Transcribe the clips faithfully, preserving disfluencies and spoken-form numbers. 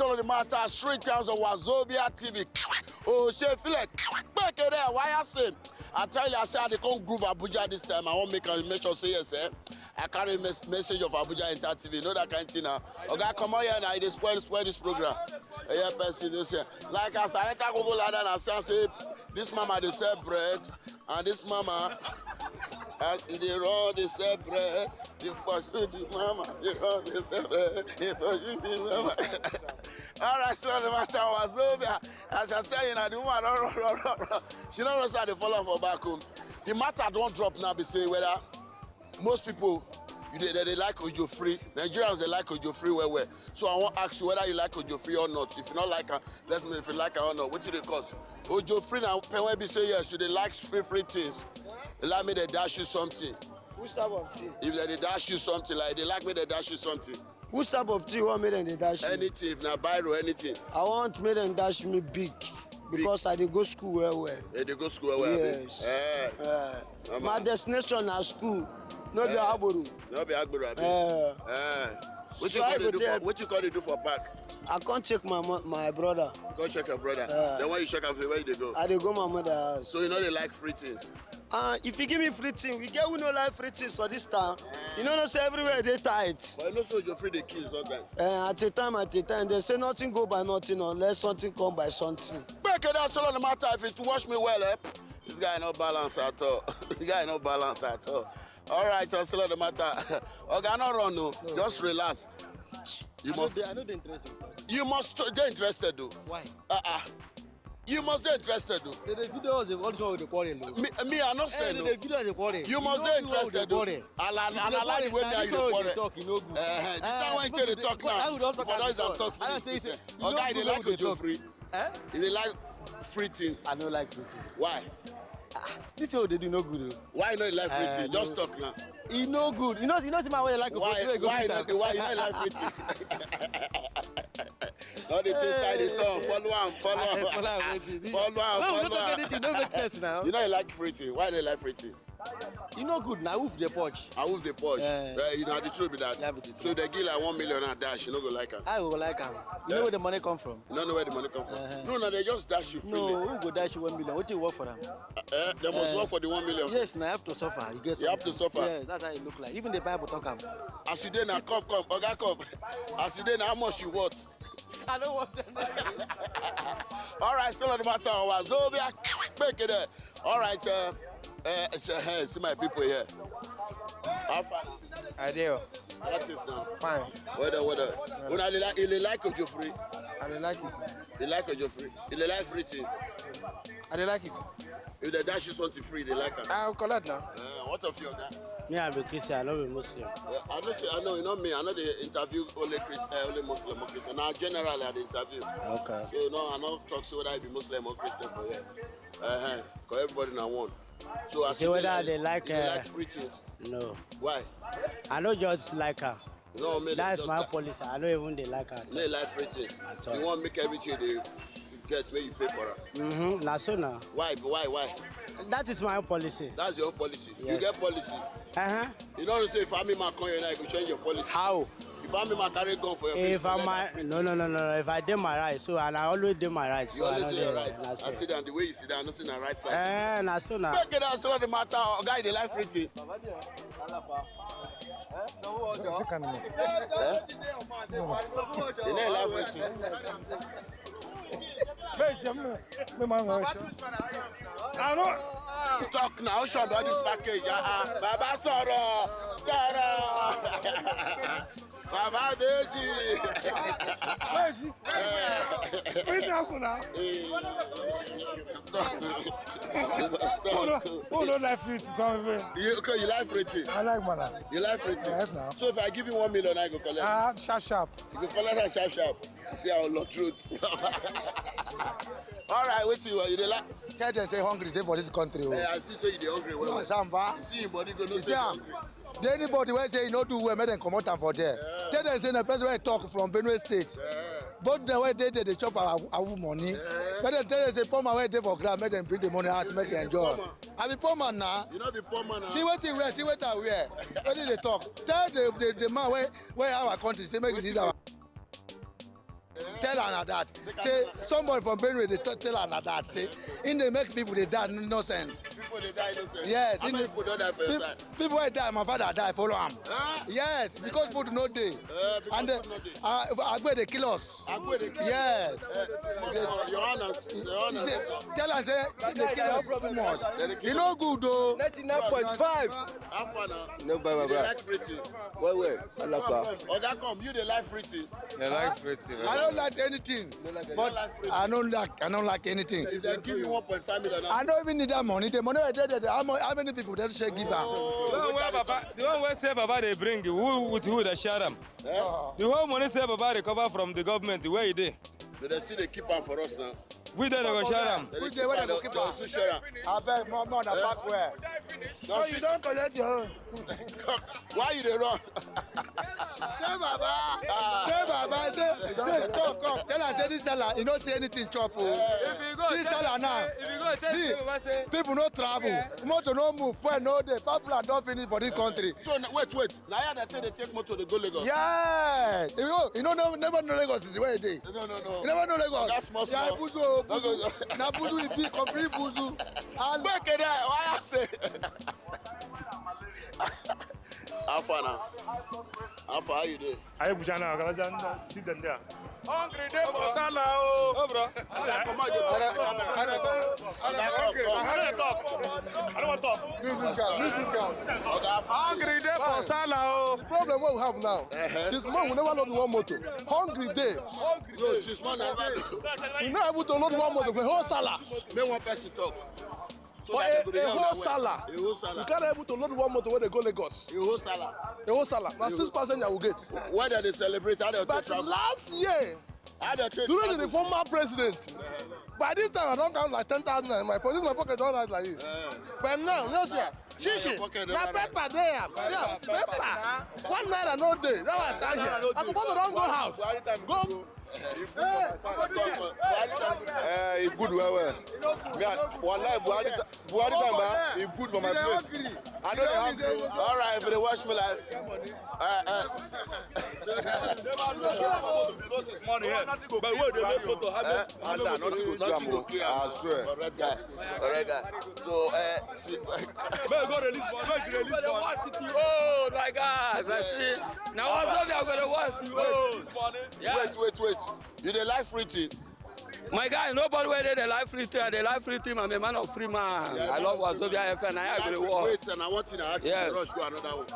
All the matter, street house of Wazobia T V. Oh, she feel like back there, why I say? I tell you, I say I dey come groove Abuja this time. I want make a make sure say yes, eh? I carry mes- message of Abuja Enter T V. You know that kind of thing now. Okay, come on here now. They spoil spoil this program. Eh, yeah, person this year. Like as I enter Google ladder and I say, I say this mama they sell bread and this mama as they run they sell bread. You pursue the mama, you run they sell bread. You pursue the mama. All right, so the matter was over. As I tell you now, the woman run, run, run, run, run. She don't know how to follow for back home. The matter don't drop now. Be say whether most people you dey they, they like Ojo Free. Nigerians they like Ojo Free well well. So I want ask you whether you like Ojo Free or not. If you not like her, let me if you like her or not. What did it cost? Ojo Free now pen wey be say yes, you dey like free free things. Allow me to dash you something. Which type of thing? If they dey dash you something like they like me to dash you something. Which type of thing you want me dem dey dash you? Anything if na biro anything. I want make dem dash me big because I dey go school well well. They dey go school well well. Abi? Yes. Eh. Uh, Mama. My destination na school, no be Agboro. No be Agboro abi. Uh, Eh. What So you I call go do tell- for? What you call do for park? I come check my mo- my brother. Go check your brother. Eh. Then when you check am, where you dey go? I dey go my mother house. So you know they like free things. Uh, if you give me free thing, we get we no like free things for this town. You know, no say everywhere dey tight. But you know, so Ojo Free dey kill sometimes. Uh, at a time, at a time, they say nothing go by nothing unless something come by something. Make it that's all the matter. If you watch me well, eh? This guy no balance at all. This guy no balance at all. All right, that's all the matter. Oga, no run no. Just relax. You I no must. dey I no dey interested with all this. You must get interested though. Why? Uh uh. You must get interested though. They dey video us all this one with the quarrel o. Me, me, I not Eh, say they no. dey video us dey quarrel. You must get interested though. Ala- If you dey Analyze quarrel, when na you this dey one we quarrel. dey talk, e no good. Eh, the Eh, time when you dey talk now. I will don talk For am those that before. talk for I this say, thing. you know Oga, you the dey way like we dey Ojo talk. Free. Eh? You dey like free thing. I no like free thing. Why? This one dey do no good o. Why you no like free Eh, thing? Just no. Talk now. E no good. You know, you know the man wey like Why? wey go Why fit not? am. Why you not like free thing? No dey taste how they talk. Follow am. Follow Eh, am. follow am wetin. This- Follow am. No, we no Follow talk am. anything. No make sense now. You know you like free thing. Why you no like free thing? E no good. Na who dey purge? I wolf the purge. Eh. Eh, you know the truth be that. Yeah, be the truth. So they give like one million and dash. You no go like am. I go like am. You know where the money come from? You don't know where the money come from. Uh-huh. No, no, they just dash you freely. No, who go dash you one million? Wetin you work for am? Eh, they must Eh. Work for the one million. Yes, na you have to suffer. You get You have to something. Suffer. Yeah, that's how you look like. Even the Bible talk am. As you dey now, come, come, Oga, come. As you dey now, how much you want? I don't want anything. All right, so no matter what. So be a make it there. All right, uh, uh, so, hey, see my people here. How far? I do. That is now. Fine. Weather, weather. Una dey like, you dey like Ojo Free? I dey like it. You like Ojo Free? You dey like free thing? I dey like it. If they dash you something free, they like am. I go collect now. Uh, what of you, Oga? Me, I be Christian, I no be Muslim. Uh, I know say I know, you know me. I know they interview only Christian, uh, only Muslim or Christian. Now generally I dey interview. Okay. So no, I no talk say whether I be Muslim or Christian for years. Uh-huh. Cause everybody na one. So I Say whether I dey like, you dey uh, like free things. No. Why? I no just like her. No, me That's just my like- policy. I no even dey like her. Me like free things. At If you all. Want make everything they get where you pay for it. Mm-hmm. Na so na. Why? Why? Why? That is my own policy. That's your policy. You Yes. Get policy. Uh-huh. You know say if army man come here now, you go change your policy. How? If army man carry gun for your face, If I'm collect my, that free no, thing. No, no, no, no. If I dey my right, so and I always dey my right. You So I always no say your dey- right. Na I so. See that the way you sit down, I see na right side. Eh, na so na. Make it down so the matter, guy, the life free thing. Take am in. You know life free thing. Me man go show. I know. Talk now, show about this package. Uh-uh. Baba sọ̀rọ̀, sọ̀rọ̀. Baba Beji. Where is it? Wetin happen now? Stop. Who no who no like free to some people? You, okay, you like free thing. I like man. You like free thing. Yes, now. So if I give you one million, I go collect. Ah, sharp sharp. You go collect am sharp sharp. See how long truth. All right, wetin you want? You dey like? Tell them say hungry dey for this country o. Eh, I see say you dey hungry well No, well. Samba. You see him body go no You say see am? hungry. Dey anybody wey say e no do well, make dem comot am for there. Tell them say na person wey talk from Benue State. Both dem wey dey there dey chop our our money. Make dem tell them say poor man wey dey for ground, make dem bring the money out, make e enjoy. I be poor man na. You no be poor man na. See wetin wear, see wetin I wear. Wetin dey talk? Tell the the the man wey wey our country say make e leave our. Tell am na that. Say somebody from Benue dey t- tell am na that. Say him dey make people dey die nonsense. People dey die innocent. Yes, How in many the- people don die for your Peop- side? People wey die, my father die, follow am. Huh? Yes, because food no dey. Eh, because And the, food no dey. uh, agbo dey kill us. Agbo dey kill. Yes. Eh, small small. Your honors. Your He honors. say, tell am say he dey kill us too much. E no good o. Ninety-nine point five. How far now? No buy You dey baba. Like free thing. Well well. Come, Alaka. come. Oga come. You dey like free thing. They like free thing. I don't like anything. Don't But like free I don't like I don't like anything. If they give you one point five million now. I don't even need that money. The money wey dey there, how, much, how many people dey shake give am? The one where Baba, the one where say Baba they bring, who with who they share them? Eh? The whole money say Baba recover from the government, where he dey? But they still dey keep am for us now. We dey go share them. Which day wey dem go keep am? Still share am. Abeg, more more na back where? So you don collect your own. Why you dey run? Say baba, say baba, say say come come. Tell am say this seller, e no see anything chop o. If you go This tell seller am now. Say, if you go tell See, say Baba say, people no travel, motor no move, fuel no dey, popular don finish for this country. So na- wait wait. Na here that take dey take motor dey go Lagos. Yeah, you know, you know, never, never know Lagos is where e dey. No no no. You never know Lagos. That's small, Yeah, small. buzu o, No, no, buzu. Na buzu e be, complete buzu. And Make it there. Why I say? How far now? How far you dey? Ayi bushana kala jan sit them there. Hungry dey for Salah o. Oh, bro. Oga come out dey. I don't want talk. I don't want talk. this guy, this guy. Oga Afana. Hungry dey for Salah o. The problem wey we have now, this man we never load one motor. Hungry dey. No, since man never. We no able to load one motor for whole Salah. Make one person talk. So For that a, they go dey a hear whole una well. Salah, A whole we Salah. can't able to load one motor wey dey go Lagos. A whole Salah. A whole Salah. Na six passenger we get. Whether they celebrate, how they But take travel. Last year, How they take during the travel. Former president, by this time I don count like ten thousand naira in my pocket. This my pocket don rise like this. But now, no sir. Shishi, Your pocket na don rise. Paper dey am. Yeah, paper. One naira no dey. That was I here. I suppose to don go house. Go. Buhari time. Eh, e good well well. Me, I, wallahi, Buhari, ta- Buhari time, ba, e good for my place. I know they have. All right, if they watch me like, uh, uh, Losses money here. But where they make motor? How Eh, many? Allah, nothing go do nothing am go o. kill I am. Swear. Correct guy. Correct guy. So, uh, see, May God release money. May God release money. Watch it. Oh my God, I see. Now what's up? I'm gonna watch you. Oh, money. Yeah. Wait, wait, wait. You dey like free thing? My guy, nobody where they like free thing. They like free thing. I'm a man of free man. I love Wazobia F M. I agree work. Wait, and I want you to ask Yes. you. Rush go another one.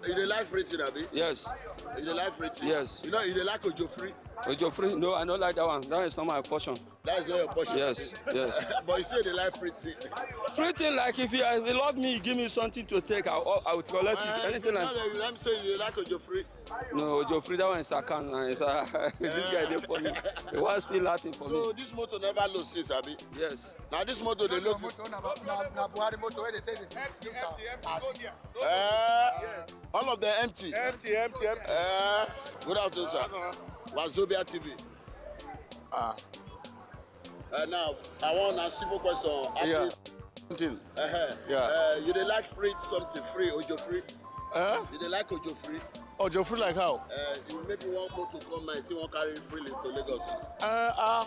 You dey like free thing, abi? Yes. You dey like free thing? Yes. You know, you dey like Ojo free? Ojo free? No, I don't like that one. That is not my portion. That's not your portion. Yes, yes. But you say they like free thing. Free thing, like if you, if you love me, you give me something to take. I, I will collect it. Uh, Anything now like that you, let me say you like Ojo free. No, Ojo free. That one is Sakan. Uh, it's, uh, this guy dey funny. He wants me laughing for So me. This motor never lost since, abi? Yes. Now this motor they look. Motor na na Buhari motor wey dey take the. Uh, all of them empty. Empty, empty, empty. Uh, good afternoon, sir. Wazobia T V. Ah. Uh, now, I want a simple question. Yeah. At Something. Uh-huh. Yeah. Uh, you dey like free something, free, Ojo free? Huh? You dey like Ojo free? Ojo free like how? Uh, you maybe one motor come and say one carry free to Lagos. Uh, uh,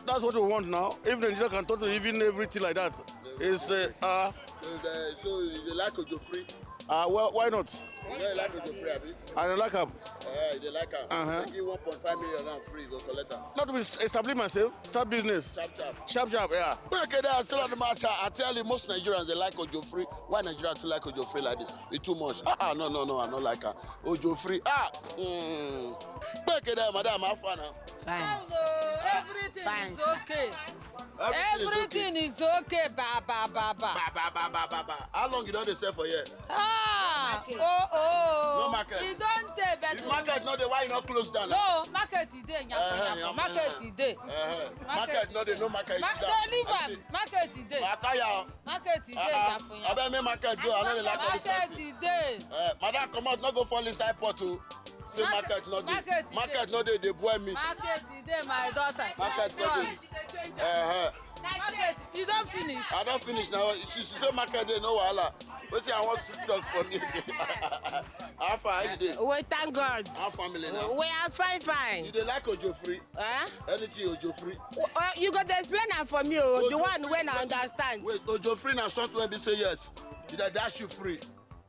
that's what we want now. If Nigeria can turn to even everything like that, it's uh, uh, So, the, so you dey like Ojo free? uh well, why not? You dey like Ojo free, abi? I don't like him. Uh, you dey like am? Uh-huh. They give one point five million now free, go collect am. Not to establish myself, start business. Sharp, sharp. Sharp, sharp, yeah. Okay, that's still on the matter. I tell you, most Nigerians they like Ojo free. Why Nigerians too like Ojo free like this? It's too much. Ah, ah, no, no, no, I don't like her. Ojo free. Ah, mm. Okay, there, madam, how far now? Fine. Hello, everything Fine, is sir. Okay. Everything is Everything is okay, ba ba ba ba. Ba, ba, ba, ba, ba, ba. How long you don dey sell for here? Ah, oh oh. No market. E don tey, but If market no dey, why you no close down now? No, market e dey, Uh-huh, yafu, market e dey. Uh-huh. Market no dey, no market. Ma- Sit down. Don't leave I am. see. Market e dey. Waka ya. Market e dey, Uh-uh. yafu, yafu. Abeg, make market do. I no dey like all this kind Market thing. E dey. Uh, madam, comot, no go fall inside pot o. Say Market- market no dey. market e dey. Market no dey, dey boil meat. Market e dey, my daughter. Market no dey. Uh-huh. Market, you don finish? I don finish now. She she say market dey no wahala. Wetin I wan talk for me again? How far? How you dey? We thank God. How family now? We are fine, fine. You dey like ojo free? Eh? Anything ojo free? Uh, you go dey explain am for me o, the one wey I understand. Wait, ojo free na something wey be say yes, e dey dash you free.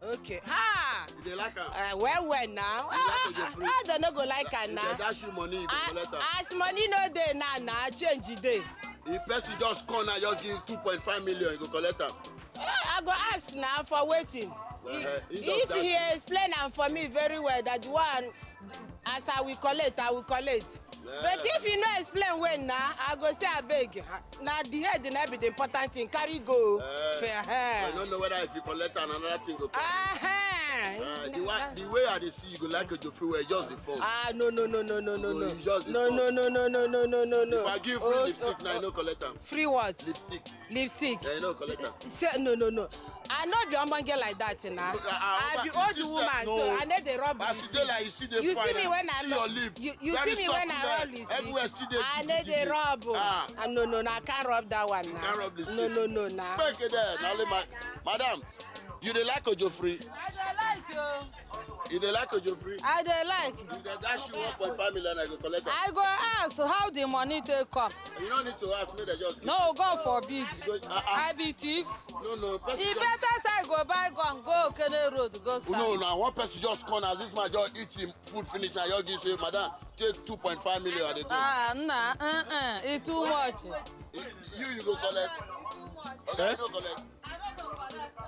Okay. Ha! You dey like am? Uh, well, well now. You like ojo free? How dem no go like am now? If dem dash you money, you go collect am. As money no dey now, na change e dey. If person just come now, just give two point five million, you go collect am. Eh, I go ask na for wetin? If he explain am for me very well that the one as I will collect, I will collect. But if you no explain well na, I go say abeg, na the head na be the important thing, carry go. Eh, fair hair. I no know whether if you collect am, another thing go come. Uh-huh. Uh, the, way, the way I dey see, you go like a Geoffrey well, just the phone. Ah, no, no, no, no, no, no, no. You just the no, phone. No, no, no, no, no, no, no, no. If I give you free oh, lipstick oh, now, you no collect am. Free what? Lipstick. Lipstick. Yeah, you no collect am. Say no, no, no. I no be omonge like that na. I be old woman, so I no dey rub lipstick. As you dey like, you see the fine. You see me when I rub lipstick. You see me when I rub lipstick. Everywhere see the. I no dey rub o. Ah. Ah, no, no, no, I can't rub that one na. You can't rub lipstick. No, no, no, na. Make it there, na only my madam. You dey like ojo free? I dey like o. You dey like ojo free? I dey like. If dem dash you one point five million, I go collect am. I go ask how the money take come. You no need to ask me, dem just give. No, God forbid. You go, uh, uh, I be thief. No, no, person. E just better say I go buy gun, go Okene Road, go stand. No, na one person just come as this man just eat him food finish, na just give say, "Madam, take two point five million, I dey go." Ah, nah, uh, uh, e too much. You, you go collect. Okay, you no collect.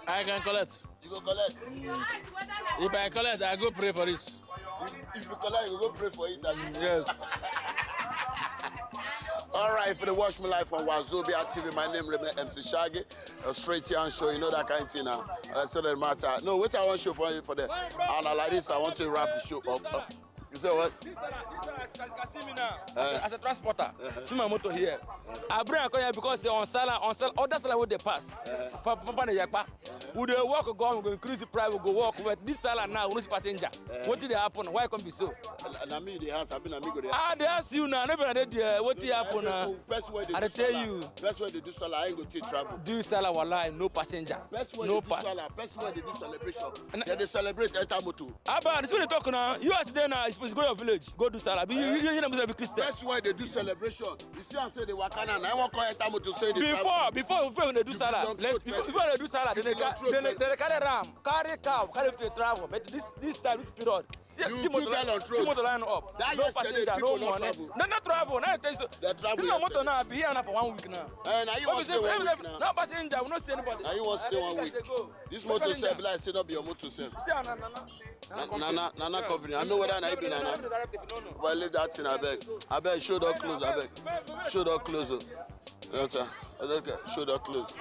I can collect. You go collect. If I collect, I go pray for it. If, if you collect, you go pray for it. Abi? Yes. All right, if you dey watch me live on Wazobia T V, my name remain M C Shaggy. A straight here and show, you know that kind of thing now. And I said that matter. No, wait, I want show for for the. And like this, I want to wrap the show up. Up. You say what? This seller, this seller, as you can see me now, as, a, as a transporter, see my motor here. I bring am come here because say on seller, on seller, other seller wey dey pass. Papa dey yakpa. We dey work go, we go increase the price, we go work. But this seller now, we no see passenger. Wetin dey happen? Why e come be so? Na, na me dey ask, abi na me go dey ask? I dey ask you now, no be I dey there. Wetin happen now? Person wey dey do seller. I dey tell you. Person wey dey do seller, I go take travel. Do seller, wallahi, no passenger. Person wey dey do seller, person wey dey do celebration. Dem dey celebrate enter motor. Abba, this wey dey talk now. You as dey now, you suppose go your village, go do salah. You you you you know be Christian. That's why they do celebration. You see, I say they waka now. I wan call enter motor say they. Before before before they do salah, let's before before they do salah, they dey ca- they dey- they dey carry ram, carry cow, carry everything travel. But this this time, this period, see You see too motor tell line on see road. Motor line up. That No yesterday, passenger, no people no money. Travel. No no travel. Now I tell you so. They travel This your motor yesterday. Now be here now for one week now. Eh, now you No wan be stay say- one no week be- now. No passenger, we no see anybody. Now you wan stay one week. This motor sef be like say no be your motor sef. Na na na na company. I know whether na you be na na. But leave that thing, abeg. Abeg, show don close, abeg. Show don close o. Yes sir. Okay, show don close.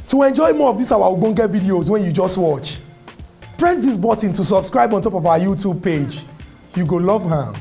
To enjoy more of these our ogbonge videos when you just watch, press this button to subscribe on top of our YouTube page. You go love am.